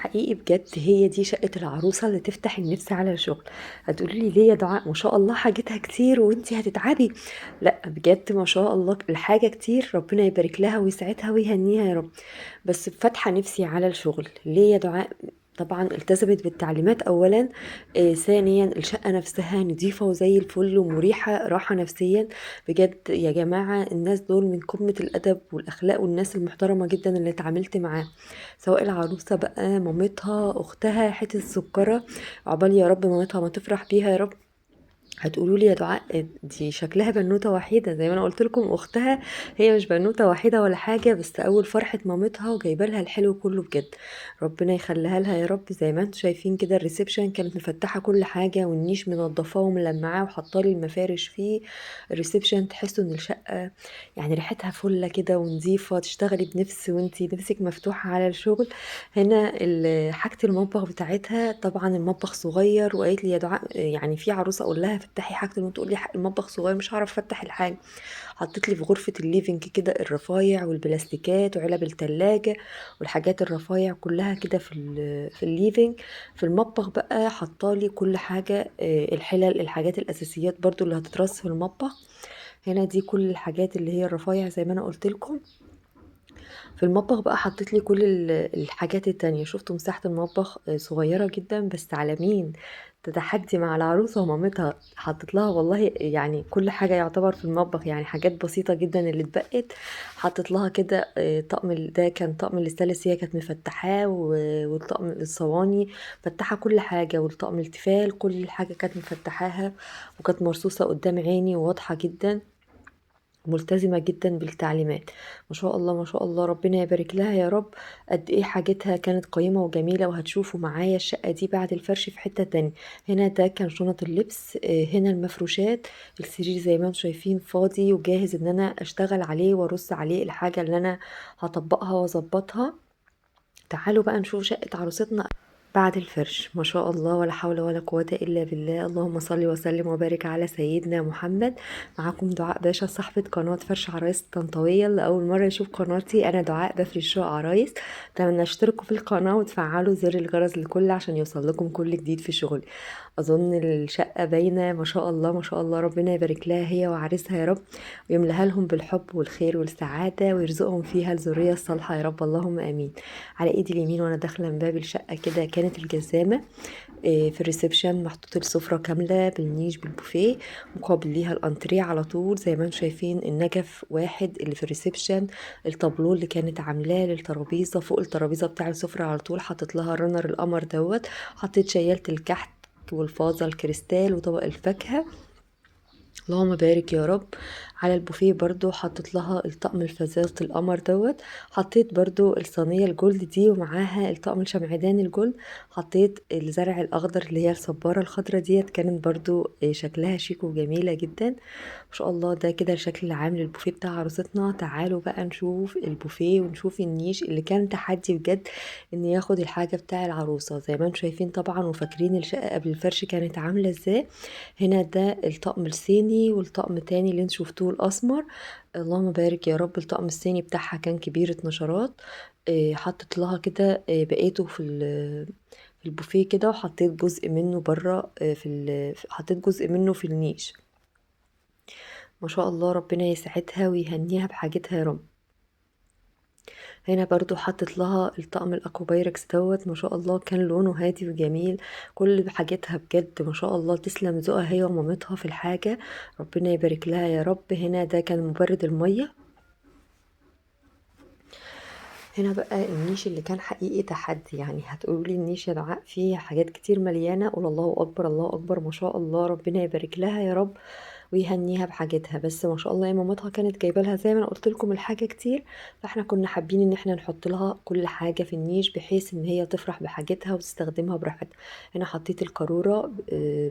حقيقي بجد هي دي شقة العروسة اللي تفتح النفس على الشغل. هتقولي لي ليه يا دعاء ما شاء الله حاجتها كتير وانتي هتتعبي؟ لا بجد ما شاء الله الحاجة كتير، ربنا يبارك لها ويسعدها ويهنيها يا رب. بس فاتحة نفسي على الشغل ليه يا دعاء؟ طبعا التزمت بالتعليمات اولا، ثانيا الشقة نفسها نظيفة وزي الفل ومريحة راحة نفسيا. بجد يا جماعة الناس دول من قمة الأدب والأخلاق والناس المحترمة جدا اللي اتعاملت معاه، سواء العروسة بقى مامتها أختها حتة السكرة، عقبال يا رب مامتها ما تفرح بيها يا رب. هتقولوا لي يا دعاء دي شكلها بنوتة وحيدة، زي ما أنا قلت لكم أختها هي مش بنوتة وحيدة ولا حاجة، بس أول فرحة مامتها وجايبة لها الحلو كله بجد، ربنا يخليها لها يا رب. زي ما انتم شايفين كده ال reception كانت مفتحة كل حاجة، والنيش منضفاه وملمعاه وحاطه لي المفارش فيه. ال reception تحسوا إن الشقة ريحتها فلة كده ونظيفة، تشتغلي بنفس وانتي نفسك مفتوحة على الشغل. هنا حاجة المطبخ بتاعتها، طبعا المطبخ صغير، وقالت لي يا دعاء في عروسة أقول لها فتحي حاجة المطبخ، تقول لي المطبخ صغير مش هعرف افتح الحاجة. حطيت لي في غرفة ال living كده الرفايع والبلاستيكات وعلب التلاجة والحاجات الرفايع كلها كده في ال living. في المطبخ بقى حطالي كل حاجة، الحلل، الحاجات الأساسيات برضو اللي هتترص في المطبخ. هنا دي كل الحاجات اللي هي الرفايع زي ما أنا قلت لكم. في المطبخ بقى حطيت لي كل الحاجات التانية. شفتوا مساحة المطبخ، صغيرة جدا، بس على مين؟ تتحدي مع العروسة ومامتها. حطيت لها والله كل حاجة يعتبر في المطبخ، حاجات بسيطة جدا اللي اتبقت. حطيت لها كده، طقم ده كان طقم الستانلس هي كانت مفتحاه، والطقم الصواني فتحة كل حاجة، والطقم التيفال كل حاجة كانت مفتحاها وكانت مرصوصة قدام عيني وواضحة جدا، ملتزمة جدا بالتعليمات. ما شاء الله ما شاء الله، ربنا يبارك لها يا رب. قد ايه حاجتها كانت قيمة وجميلة، وهتشوفوا معايا الشقة دي بعد الفرش في حتة تانية. هنا ده كان شنط اللبس، هنا المفروشات، السرير زي ما انتم شايفين فاضي وجاهز ان انا اشتغل عليه وارص عليه الحاجة اللي انا هطبقها واظبطها. تعالوا بقى نشوف شقة عروستنا بعد الفرش. ما شاء الله ولا حول ولا قوة إلا بالله، اللهم صل وسلم وبارك على سيدنا محمد. معاكم دعاء باشا صاحبة قناة فرش عرايس الطنطاوية. اللي أول مرة يشوف قناتي أنا دعاء بفرش شقق عرايس. أتمنى تشتركوا في القناة وتفعلوا زر الجرس للكل عشان يوصل لكم كل جديد في شغلي. أظن الشقة باينة ما شاء الله ما شاء الله، ربنا يبارك لها هي وعريسها يا رب، ويملاها لهم بالحب والخير والسعادة، ويرزقهم فيها الذرية الصالحة يا رب، اللهم آمين. على إيدي اليمين وأنا داخلة من باب الشقة كده كانت الجزامة، في ال reception محطوط السفرة كاملة بالنيش بالبوفيه، مقابل ليها الانتريه على طول. زي ما انتم شايفين النجف واحد اللي في ال reception، التابلو اللي كانت عاملاه للترابيزة فوق الترابيزة بتاع السفرة على طول حطيت لها runner القمر دوت، حطيت شيالة الكحك والفازة الكريستال وطبق الفاكهة، اللهم بارك يا رب. على البوفيه برضو حطيت لها الطقم الفازات القمر دوت، حطيت برضو الصينية ال gold دي ومعاها الطقم الشمعدان ال gold، حطيت الزرع الأخضر اللي هي الصبارة الخضرة ديت، كانت برضو شكلها شيك وجميلة جدا ما شاء الله. ده كده الشكل العام للبوفيه بتاع عروستنا. تعالوا بقى نشوف البوفيه ونشوف النيش اللي كان تحدي بجد ان ياخد الحاجة بتاع العروسة. زي ما انتم شايفين طبعا وفاكرين الشقة قبل الفرش كانت عاملة ازاي. هنا ده الطقم الصيني والطقم تاني اللي انتوا شفتوه الاسمر، اللهم بارك يا رب. الطقم الصيني بتاعها كان كبير 12، حطيت لها كده، بقيته في البوفيه كده، وحطيت جزء منه بره، حطيت جزء منه في النيش. ما شاء الله ربنا يسعدها ويهنيها بحاجتها يا رب. هنا برضو حطت لها الطقم الاكوبايركس دوت، ما شاء الله كان لونه هادي وجميل، كل حاجتها بجد ما شاء الله تسلم ذوقها هي ومامتها في الحاجة، ربنا يبارك لها يا رب. هنا ده كان مبرد المية. هنا بقى النيش اللي كان حقيقي تحدي، هتقولوا لي النيش يا دعاء فيه حاجات كتير مليانة، قول الله أكبر الله أكبر ما شاء الله، ربنا يبارك لها يا رب ويهنيها بحاجتها. بس ما شاء الله يا مامتها كانت جايبه لها زي ما انا قلت لكم الحاجه كتير، فاحنا كنا حابين ان احنا نحط لها كل حاجه في النيش بحيث ان هي تفرح بحاجتها وتستخدمها براحتها. هنا حطيت القاروره،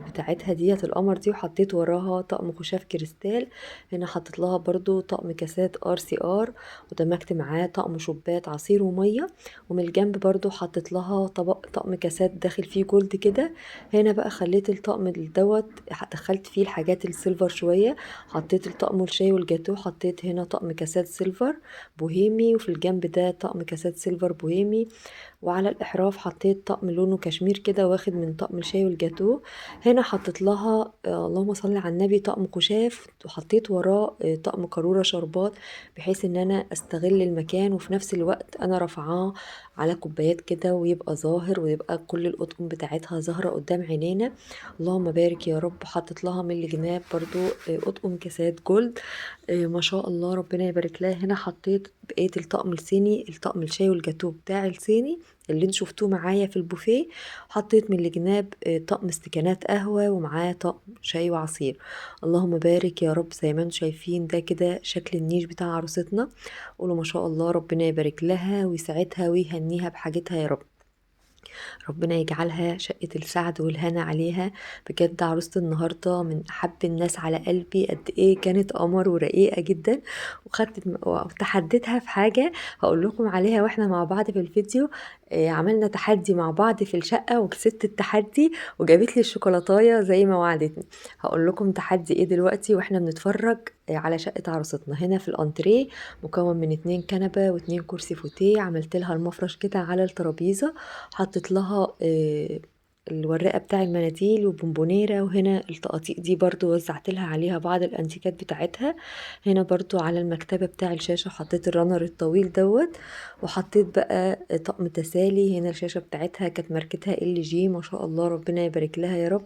بتاعتها ديت القمر دي، وحطيت وراها طقم خشاف كريستال. هنا حطيت لها برضو طقم كاسات ار سي ار، ودمجت معاه طقم شوبات عصير وميه، ومن الجنب برضو حطيت لها طقم كاسات داخل فيه gold كده. هنا بقى خليت الطقم دوت دخلت فيه الحاجات ال silver شوية، حطيت الطقم الشاي والجاتو، حطيت هنا طقم كاسات silver بوهيمي، وفي الجنب ده طقم كاسات silver بوهيمي، وعلى الإحراف حطيت طقم لونه كشمير كده واخد من طقم الشاي والجاتوه. هنا حطيت لها اللهم صل على النبي طقم خشاف، وحطيت وراه طقم قارورة شربات، بحيث ان انا استغل المكان وفي نفس الوقت انا رافعاه على كوبايات كده ويبقى ظاهر ويبقى كل الأطقم بتاعتها ظاهرة قدام عينينا. اللهم بارك يا رب. حطيت لها من الجناب برضو أطقم كاسات gold، ما شاء الله ربنا يبارك لها. هنا حطيت بقية الطقم الصيني، الطقم الشاي والجاتوه بتاع الصيني اللي انتوا شفتوه معايا في البوفيه. حطيت من الجناب طقم استكانات قهوة ومعاه طقم شاي وعصير. اللهم بارك يا رب. زي ما انتوا شايفين ده كده شكل النيش بتاع عروستنا. قولوا ما شاء الله، ربنا يبارك لها ويسعدها ويهنيها بحاجتها يا رب. ربنا يجعلها شقة السعد والهنا عليها. بجد عروسة النهاردة من أحب الناس على قلبي، قد إيه كانت قمر ورقيقة جدا. وتحديتها في حاجة هقول لكم عليها واحنا مع بعض في الفيديو. عملنا تحدي مع بعض في الشقة وكسبت التحدي وجابت لي الشوكولاتاية زي ما وعدتني. هقول لكم تحدي ايه دلوقتي واحنا بنتفرج على شقة عروستنا. هنا في الانتريه مكون من 2 كنبة و2 كرسي فوتيه. عملت لها المفرش كده على الترابيزة، حطيت لها الورقة بتاع المناديل وبونبونيرة، وهنا التقاطيع دي برضو وزعت لها عليها بعض الانتيكات بتاعتها. هنا برضو على المكتبة بتاع الشاشة حطيت ال runner الطويل دوت، وحطيت بقى طقم تسالي. هنا الشاشة بتاعتها كانت ماركتها LG، ما شاء الله ربنا يبارك لها يا رب.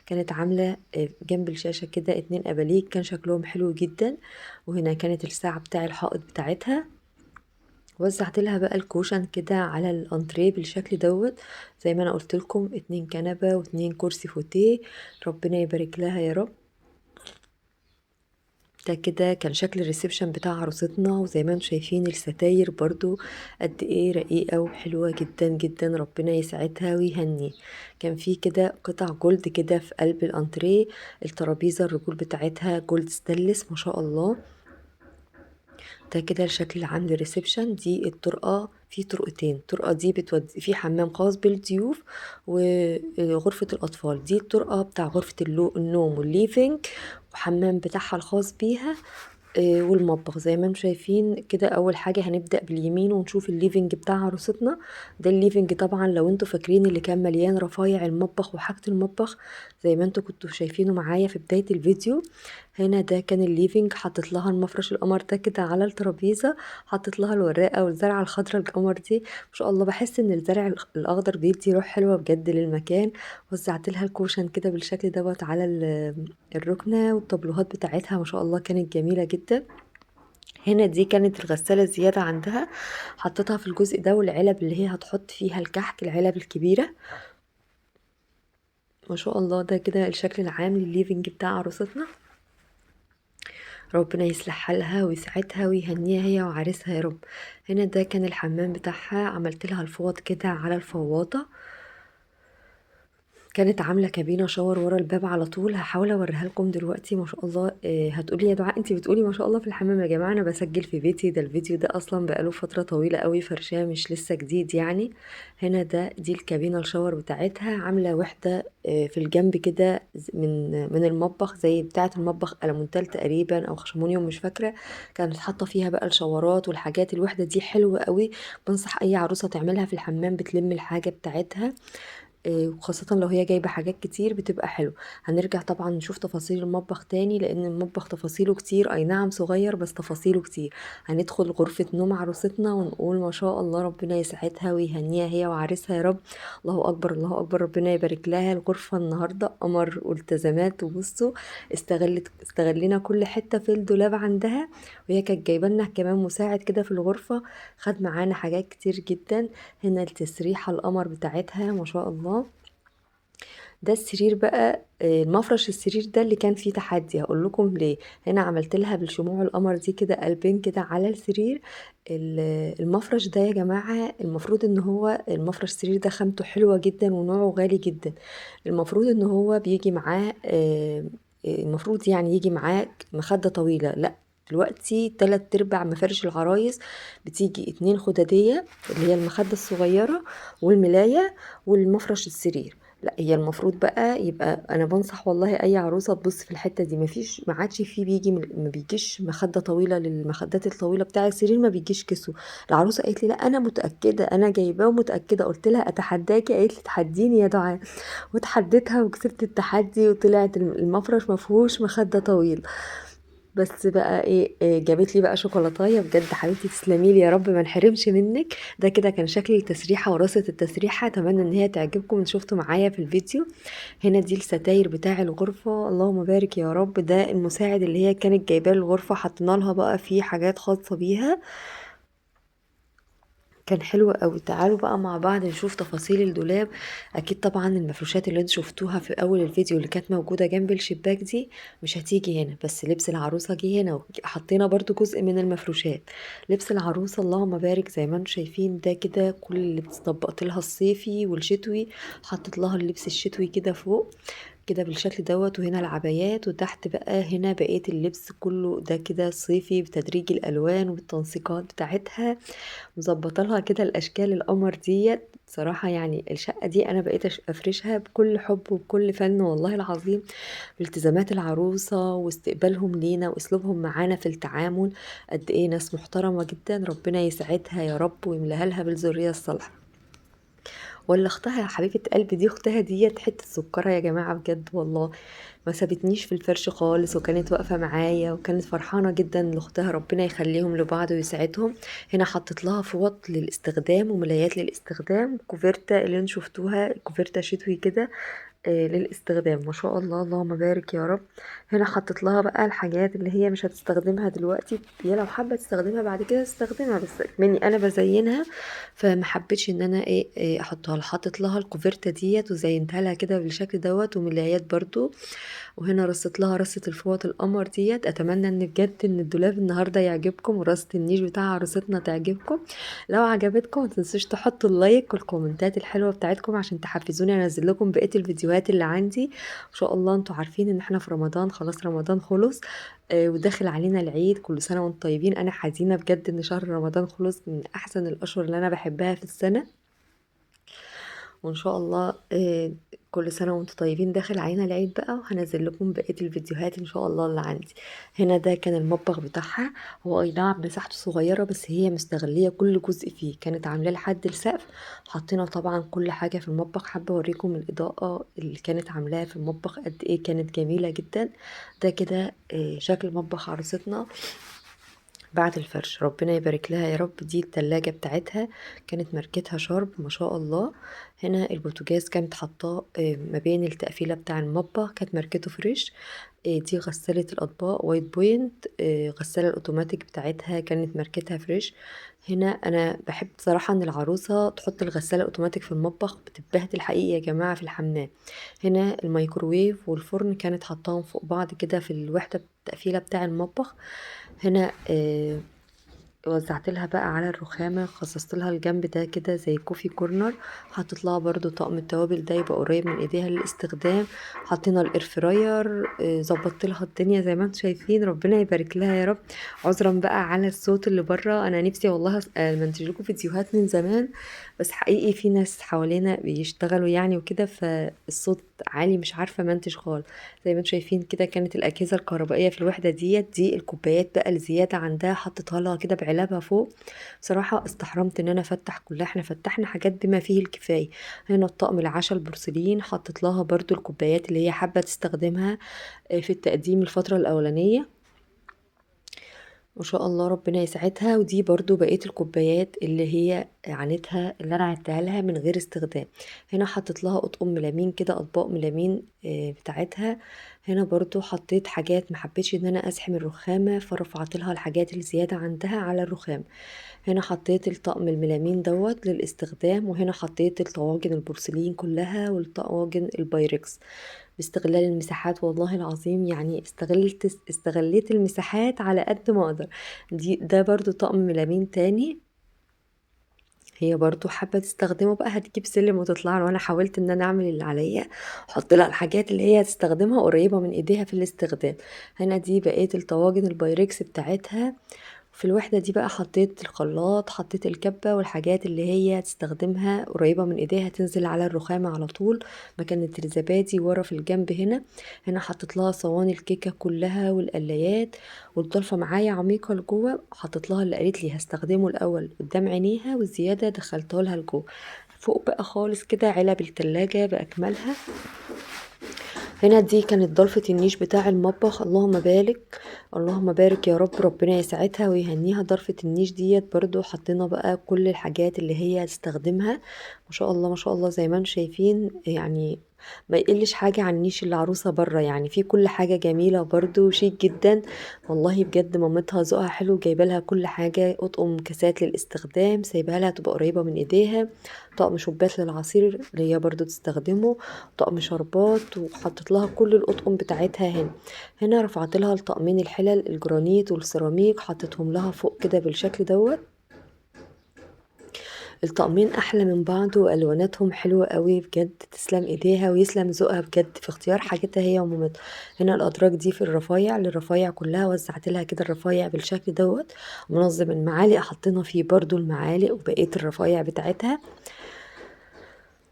كانت عاملة جنب الشاشة كده 2 أباليك كان شكلهم حلو جدا. وهنا كانت الساعة بتاع الحائط بتاعتها. وزعت لها بقى ال cushion كده على الانتريه بالشكل دوت زي ما انا قلت لكم، 2 كنبه و2 كرسي فوتيه. ربنا يبارك لها يا رب. ده كده كان شكل ال reception بتاع عروستنا. وزي ما انتم شايفين الستاير برضو قد ايه رقيقه وحلوه جدا جدا، ربنا يسعدها ويهنيه. كان في كده قطع gold كده في قلب الانتريه، الترابيزه الرجول بتاعتها gold stainless ما شاء الله. ده كده الشكل العام لل reception. دي الطرقه، في طرقتين، الطرقه دي بتودي في حمام خاص بالضيوف وغرفه الاطفال. دي الطرقه بتاع غرفه النوم وال living وحمام بتاعها الخاص بيها، والمطبخ. زي ما انتم شايفين كده اول حاجه هنبدا باليمين ونشوف ال living بتاع عروستنا. ده ال living طبعا لو انتم فاكرين اللي كان مليان رفايع المطبخ وحاجه المطبخ زي ما انتم كنتوا شايفينه معايا في بدايه الفيديو. هنا ده كان ال living، حطيت لها المفرش القمر ده كده على الترابيزه، حطيت لها الوراقه والزرعه الخضراء القمر دي ما شاء الله. بحس ان الزرع الاخضر بيدي روح حلوه بجد للمكان. وزعت لها ال cushion كده بالشكل دوت على الركنه، والطابلوهات بتاعتها ما شاء الله كانت جميله جدا. هنا دي كانت الغسالة الزيادة عندها، حطيتها في الجزء ده، والعلب اللي هي هتحط فيها الكحك العلب الكبيرة ما شاء الله. ده كده الشكل العام للل living بتاع عروستنا. ربنا يصلح حالها ويسعدها ويهنيها هي وعريسها يا رب. هنا ده كان الحمام بتاعها، عملت لها الفوط كده على الفواطة. كانت عاملة كابينة shower ورا الباب على طول، هحاول اوريها لكم دلوقتي ما شاء الله. هتقولي يا دعاء انتي بتقولي ما شاء الله في الحمام. يا جماعة انا بسجل في بيتي، ده الفيديو ده اصلا بقاله فترة طويلة قوي، فرشاه مش لسه جديد يعني. هنا دي الكابينة ال shower بتاعتها، عاملة وحدة في الجنب كده من المطبخ زي بتاعة المطبخ ألمونتال تقريبا او خشمونيوم مش فاكرة. كانت حاطة فيها بقى الشاورات والحاجات. الوحدة دي حلوة قوي، بنصح اي عروسة تعملها في الحمام، بتلم الحاجة بتاعتها، وخاصة لو هي جايبة حاجات كتير بتبقى حلو. هنرجع طبعا نشوف تفاصيل المطبخ تاني لان المطبخ تفاصيله كتير، اي نعم صغير بس تفاصيله كتير. هندخل غرفة نوم عروستنا ونقول ما شاء الله ربنا يسعدها ويهنيها هي وعريسها يا رب. الله اكبر الله اكبر، ربنا يبارك لها. الغرفة النهاردة قمر والتزامات، وبصوا استغلنا كل حتة في الدولاب عندها، وهي كانت جايبه لنا كمان مساعد كده في الغرفة خد معانا حاجات كتير جدا. هنا التسريحة القمر بتاعتها ما شاء الله. ده السرير بقى، المفرش السرير ده اللي كان فيه تحدي، هقول لكم ليه. هنا عملت لها بالشموع القمر دي كده قلبين كده على السرير. المفرش ده يا جماعة المفروض ان هو المفرش السرير ده خامته حلوة جدا ونوعه غالي جدا. المفروض ان هو بيجي معاه، المفروض يعني يجي معاه مخدة طويلة. لا دلوقتي 3/4 مفارش العرايس بتيجي 2 خدادية اللي هي المخدة الصغيرة والملاية والمفرش السرير. لا هي المفروض بقى يبقى، انا بنصح والله اي عروسه تبص في الحتة دي، مفيش، ما عادش فيه بيجي، ما بيجيش مخده طويلة، للمخدات الطويلة بتاع السرير ما بيجيش كسو. العروسة قالت لي لا انا متاكدة، انا جايباه ومتاكده. قلت لها اتحداكي، قالت لي تحديني يا دعاء، وتحديتها وكسبت التحدي، وطلعت المفرش ما فيهوش مخده طويل. بس بقى إيه جابت لي بقى شوكولاتايه، بجد حبيبتي تسلمي لي يا رب، ما نحرمش منك. ده كده كان شكل التسريحه ورصه التسريحه، اتمنى ان هي تعجبكم ان شفتوا معايا في الفيديو. هنا دي الستاير بتاع الغرفة، اللهم بارك يا رب. ده المساعد اللي هي كانت جايباه الغرفة، حطينا لها بقى فيه حاجات خاصة بيها، كان حلو قوي. تعالوا بقى مع بعض نشوف تفاصيل الدولاب. اكيد طبعا المفروشات اللي انتوا شفتوها في اول الفيديو اللي كانت موجودة جنب الشباك دي مش هتيجي هنا، بس لبس العروسة جه هنا، وحطينا برضو جزء من المفروشات. لبس العروسة اللهم بارك زي ما انتوا شايفين، ده كده كل اللي طبقت لها الصيفي والشتوي، حطيت لها اللبس الشتوي كده فوق كده بالشكل دوت، وهنا العبايات، وتحت بقى هنا بقية اللبس كله ده كده صيفي بتدريج الألوان والتنسيقات بتاعتها، مظبطه لها كده الأشكال القمر ديت. صراحة الشقة دي أنا بقيت أفرشها بكل حب وبكل فن والله العظيم، بالتزامات العروسة واستقبالهم لينا وأسلوبهم معانا في التعامل، قد إيه ناس محترمة جدا، ربنا يسعدها يا رب ويملاها لها بالذرية الصالحة. ولا اختها يا حبيبه قلبي دي، اختها ديت حتة سكره يا جماعة بجد والله، ما سابتنيش في الفرش خالص، وكانت واقفة معايا وكانت فرحانة جدا لاختها، ربنا يخليهم لبعض ويسعدهم. هنا حطيت لها فوط للاستخدام وملايات للاستخدام، كوفرتا اللي انتوا شفتوها كوفرتا شتوي كده، للاستخدام، ما شاء الله اللهم بارك يا رب. هنا حطيت لها بقى الحاجات اللي هي مش هتستخدمها دلوقتي، هي لو حابة تستخدمها بعد كده تستخدمها، بس مني انا بزينها فما حبيتش ان انا احطها لها. حطيت لها الكوفرتا ديت وزينتها لها كده بالشكل دوت، وملايات برضو، وهنا رصيت لها رصه الفوط القمر ديت. اتمنى ان بجد ان الدولاب النهارده يعجبكم، ورصه النيش بتاع عروستنا تعجبكم. لو عجبتكم ما تنسوش تحطوا اللايك والكومنتات الحلوة بتاعتكم عشان تحفزوني انزل لكم بقية الفيديوهات اللي عندي. ان شاء الله انتوا عارفين ان احنا في رمضان، خلاص رمضان خلص، وداخل علينا العيد، كل سنة وانتم طيبين. انا حزينة بجد ان شهر رمضان خلص، من احسن الاشهر اللي انا بحبها في السنة، وان شاء الله كل سنة وانتم طيبين. داخل علينا العيد بقى، وهنزل لكم بقية الفيديوهات ان شاء الله اللي عندي. هنا ده كان المطبخ بتاعها، هو اي نعم مساحته صغيرة بس هي مستغليه كل جزء فيه، كانت عاملاه لحد السقف. حطينا طبعا كل حاجة في المطبخ. حابة اوريكم الاضاءة اللي كانت عاملاها في المطبخ قد ايه كانت جميلة جدا. ده كده شكل مطبخ عروستنا بعد الفرش، ربنا يبارك لها يا رب. دي التلاجة بتاعتها كانت ماركتها شارب ما شاء الله. هنا البوتاجاز كانت حطاه ما بين التقفيلة بتاع المطبخ، كانت ماركته فريش. دي غسالة الأطباق وايت بوينت، غسالة الأوتوماتيك بتاعتها كانت ماركتها فريش. هنا أنا بحب صراحة إن العروسة تحط الغسالة الأوتوماتيك في المطبخ، بتتبهدل حقيقي يا جماعة في الحمام. هنا الميكروويف والفرن كانت حطاهم فوق بعض كده في الوحدة التقفيلة بتاع المطبخ. هنا وزعت لها بقى على الرخامة، خصصت لها الجنب ده كده زي coffee corner، حطيت لها برضو طقم التوابل ده يبقى قريب من ايديها للاستخدام. حطينا ال air fryer، ظبطت لها الدنيا زي ما انتم شايفين، ربنا يبارك لها يا رب. عذرا بقى على الصوت اللي بره، انا نفسي والله منتج لكم فيديوهات من زمان، بس حقيقي في ناس حوالينا بيشتغلوا وكده، فالصوت عالي مش عارفه منتج خالص. زي ما انتم شايفين كده كانت الاجهزة الكهربائية في الوحدة ديت. دي الكوبايات بقى الزيادة عندها حطيتها لها كده بعلبها فوق. بصراحة استحرمت ان انا افتح كلها، احنا فتحنا حاجات بما فيه الكفاية. هنا الطقم العشاء البورسلين حطيت لها برضو الكوبايات اللي هي حابة تستخدمها في التقديم الفترة الاولانية، ما شاء الله ربنا يسعدها. ودي برضو بقية الكوبايات اللي هي عانتها اللي انا عدتها لها من غير استخدام. هنا حطيت لها اطقم ملامين كده، اطباق ملامين بتاعتها. هنا برضو حطيت حاجات ما حبيتش ان انا ازحم الرخامة، فرفعت لها الحاجات الزيادة عندها على الرخام. هنا حطيت الطقم الملامين دوت للاستخدام، وهنا حطيت الطواجن البورسلين كلها والطواجن البايركس باستغلال المساحات. والله العظيم استغليت المساحات على قد ما اقدر. ده برضو طقم ملامين تاني، هي برضو حابة تستخدمه بقى، هتجيب سلم وتطلع له، وانا حاولت ان انا اعمل اللي عليا، احط لها الحاجات اللي هي هتستخدمها قريبة من ايديها في الاستخدام. هنا دي بقية الطواجن البايركس بتاعتها، في الوحدة دي بقى حطيت الخلاط، حطيت الكبة والحاجات اللي هي تستخدمها قريبة من ايديها تنزل على الرخامة على طول. مكانة الزبادي ورا في الجنب هنا. هنا حطيت لها صواني الكيكة كلها والقلايات، والضلفة معايا عميقة لجوه، حطيت لها اللي قالت لي هستخدمه الأول قدام عينيها، والزيادة دخلتها لها لجوه. فوق بقى خالص كده علب التلاجة بأكملها. هنا دي كانت ضلفة النيش بتاع المطبخ، اللهم بارك اللهم بارك يا رب، ربنا يسعدها ويهنيها. ضلفة النيش ديت برضو حطينا بقى كل الحاجات اللي هي هتستخدمها، ما شاء الله ما شاء الله زي ما انتم شايفين، يعني ما يقلش حاجة عن نيش العروسة برا، يعني في كل حاجة جميلة برضو شيك جدا والله بجد. مامتها ذوقها حلو، جايبه لها كل حاجة، اطقم كاسات للاستخدام سايبها لها تبقى قريبة من ايديها، طقم شوبات للعصير اللي هي برضو تستخدمه، طقم شربات، وحطيت لها كل الاطقم بتاعتها هنا. هنا رفعت لها الطقمين الحلل الجرانيت والسيراميك، حطيتهم لها فوق كده بالشكل دوت. الطقمين احلى من بعض والواناتهم حلوه قوي بجد، تسلم ايديها ويسلم ذوقها بجد في اختيار حاجتها هي ومامتها. هنا الادراج دي في الرفايع، للرفايع كلها وزعت لها كده الرفايع بالشكل دوت. منظم المعالق حطينا فيه برضو المعالق وبقيه الرفايع بتاعتها.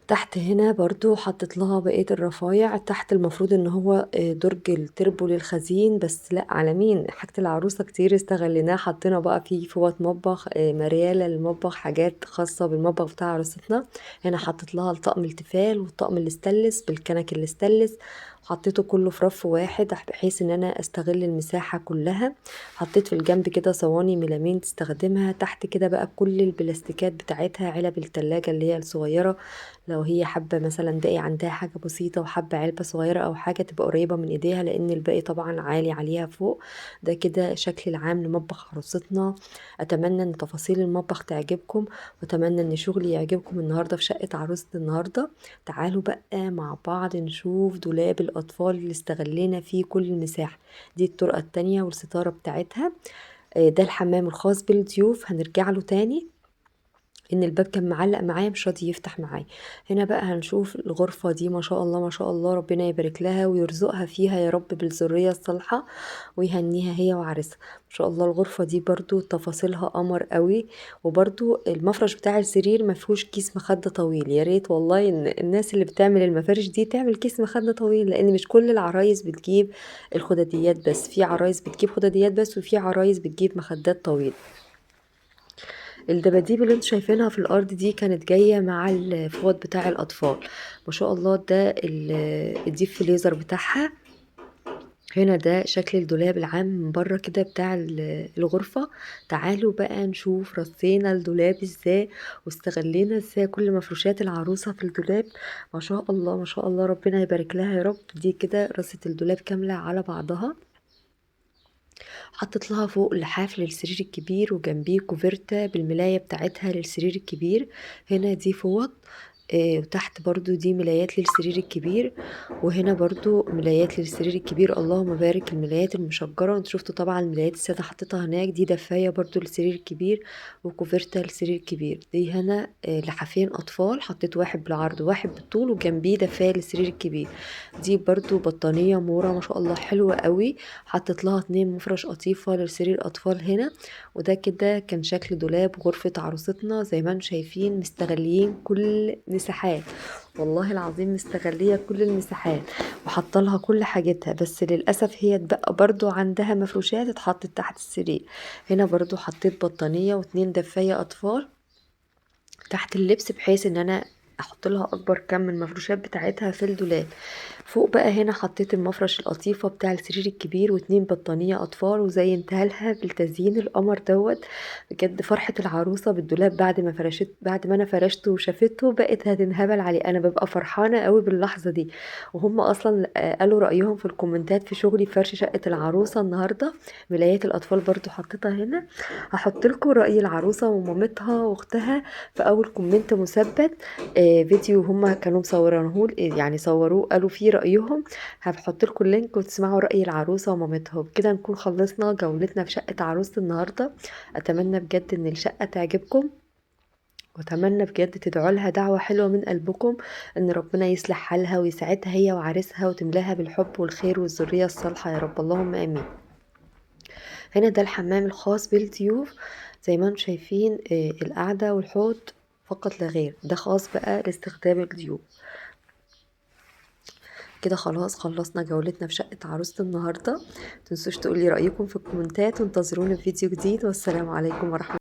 تحت هنا برضو حطيت لها بقية الرفايع. تحت المفروض ان هو درج التربو للخزين، بس لا على مين، حاجة العروسة كتير استغليناه، حطينا بقى فيه فوط مطبخ، مريالة للمطبخ، حاجات خاصة بالمطبخ بتاع عروستنا. هنا حطيت لها الطقم التيفال والطقم الاستانلس بالكنك الاستانلس، حطيته كله في رف واحد بحيث ان انا استغل المساحة كلها. حطيت في الجنب كده صواني ميلامين تستخدمها. تحت كده بقى كل البلاستيكات بتاعتها، علب التلاجة اللي هي الصغيرة لو هي حابة مثلا باقي عندها حاجة بسيطة وحابة علبة صغيرة او حاجة تبقى قريبة من ايديها، لان الباقي طبعا عالي عليها فوق. ده كده شكل العام لمطبخ عروستنا. اتمنى ان تفاصيل المطبخ تعجبكم، واتمنى ان شغلي يعجبكم النهاردة في شقة عروسة النهاردة. تعالوا بقى مع بعض نشوف دولاب الاطفال اللي استغلينا فيه كل المساحة. دي الطرقة التانية والستارة بتاعتها. ده الحمام الخاص بالضيوف، هنرجع له تاني ان الباب كان معلق معايا مش راضي يفتح معايا. هنا بقى هنشوف الغرفة دي، ما شاء الله ما شاء الله، ربنا يبارك لها ويرزقها فيها يا رب بالذرية الصالحة ويهنيها هي وعريسها. ما شاء الله الغرفة دي برضو تفاصيلها قمر قوي. وبرضو المفرش بتاع السرير ما فيهوش كيس مخدة طويل، يا ريت والله ان الناس اللي بتعمل المفارش دي تعمل كيس مخدة طويل، لان مش كل العرايس بتجيب الخداديات بس، في عرايس بتجيب خداديات بس وفي عرايس بتجيب مخدات طويلة. الدباديب اللي انتوا شايفينها في الارض دي كانت جايه مع الفوط بتاع الاطفال، ما شاء الله. ده ال deep freezer بتاعها. هنا ده شكل الدولاب العام من بره كده بتاع الغرفة. تعالوا بقى نشوف رصينا الدولاب ازاي واستغلينا ازاي كل مفروشات العروسة في الدولاب. ما شاء الله ما شاء الله، ربنا يبارك لها يا رب. دي كده رصة الدولاب كاملة على بعضها. حطيت لها فوق لحاف للسرير الكبير وجنبيه كوفرتا بالملاية بتاعتها للسرير الكبير. هنا دي فوط، وتحت برضو دي ملايات للسرير الكبير، وهنا برضو ملايات للسرير الكبير. اللهم بارك. الملايات المشجرة انتوا شفتوا طبعا الملايات السادة حطيتها هناك. دي دفاية برضو للسرير الكبير وكوفرتا للسرير الكبير. دي هنا لحافين أطفال، حطيت واحد بالعرض وواحد بالطول وجنبيه دفاية للسرير الكبير. دي برضو بطانية مورة ما شاء الله حلوة قوي، حطيت لها 2 مفرش قطيفة للسرير أطفال هنا. وده كده كان شكل دولاب غرفة عروستنا. زي ما انتم شايفين مستغلين كل مساحات، والله العظيم مستغلية كل المساحات وحاطه لها كل حاجتها، بس للأسف هي اتبقى برضو عندها مفروشات اتحطت تحت السرير. هنا برضو حطيت بطانية واتنين دفاية أطفال تحت اللبس بحيث ان انا احط لها اكبر كم من المفروشات بتاعتها في الدولاب. فوق بقى هنا حطيت المفرش القطيفة بتاع السرير الكبير واتنين بطانية اطفال، وزينتها لها بالتزيين القمر دوت. بجد فرحة العروسة بالدولاب بعد ما انا فرشته وشافته بقت هتنهبل عليه. انا ببقى فرحانة قوي باللحظة دي، وهم اصلا قالوا رأيهم في الكومنتات في شغلي في فرش شقة العروسة النهاردة. ملايات الاطفال برضو حطيتها هنا. هحط لكم رأي العروسة ومامتها واختها في اول comment مثبت، فيديو هم كانوا مصورينه، يعني صوروه قالوا فيه رأيهم. هحط لكم ال link وتسمعوا رأي العروسة ومامتها. وبكده نكون خلصنا جولتنا في شقة عروسة النهاردة. أتمنى بجد إن الشقة تعجبكم، وأتمنى بجد تدعوا لها دعوة حلوة من قلبكم إن ربنا يصلح حالها ويسعدها هي وعريسها وتملاها بالحب والخير والذرية الصالحة يا رب، اللهم آمين. هنا ده الحمام الخاص بالضيوف، زي ما انتم شايفين القعدة والحوض فقط لا غير، ده خاص بقى لاستخدام الضيوف. كده خلاص خلصنا جولتنا في شقة عروسة النهاردة. متنسوش تقولي رأيكم في الكومنتات، وانتظرونا في فيديو جديد، والسلام عليكم ورحمة